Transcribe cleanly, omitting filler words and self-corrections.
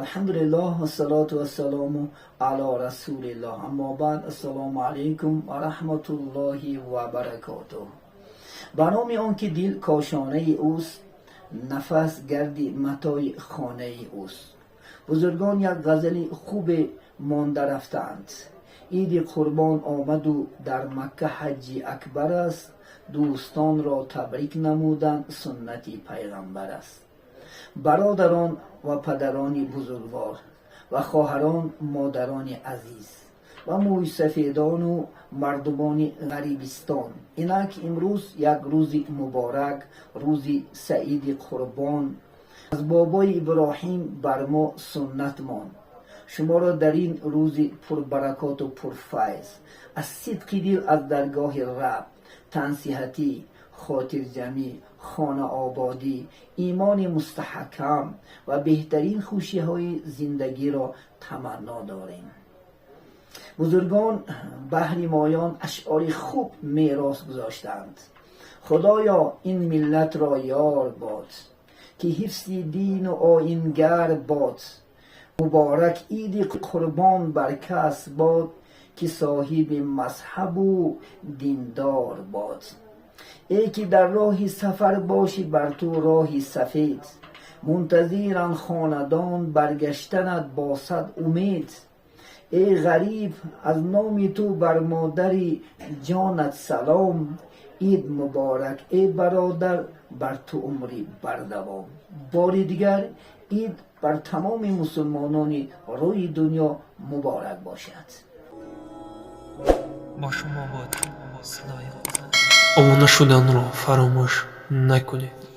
Алҳамдулиллоҳ, вассалоту вассалому ало расулиллоҳ, аммо баъд, ассалому алайкум ва раҳматуллоҳи ва баракотуҳ. Ба номи он ки дил кошонаи ӯст, нафас гарди матои хонаи ӯст. Бузургон як ғазали хубе монда рафтаанд. Иди Қурбон омаду дар Макка ҳаҷҷи акбар аст, дӯстонро табрик намудан суннати пайғамбар аст. Бародарон ва падарони бузургвор ва хоҳарон, модарони азиз ва мӯйсафедону мардумони ғарибистон, инак имрӯз як рӯзи муборак, рӯзи саиди Қурбон, аз бобои Иброҳим бар мо суннат монд. Шуморо дар ин рӯзи пурбаракоту пурфайз аз сидқи дил аз даргоҳи Раб тансиҳатӣ, хотирҷамӣ, хонаободӣ, имони мустаҳкам ва беҳтарин хушиҳои зиндагиро таманно дорем. Бузургон баҳри моён ашъори хуб мерос гузоштаанд. Худоё, ин миллатро ёр бод, ки ҳифзи дину оингар бод. Муборак иди Қурбон бар кас бод, ки соҳиби мазҳабу диндор бод. Эй ки дар роҳи сафар бошӣ, бар ту роҳи сафед, мунтазиран хонадон баргаштанат бо сад умед. Эй ғариб, аз номи ту бар модари ҷонат салом. Ид муборак, эй бародар, бар ту умри бардавом. Бори дигар ид бар тамоми мусулмонони рӯи дунё муборак бошад. Бо шумо буд садои Обуна шуданро фаромӯш накунед.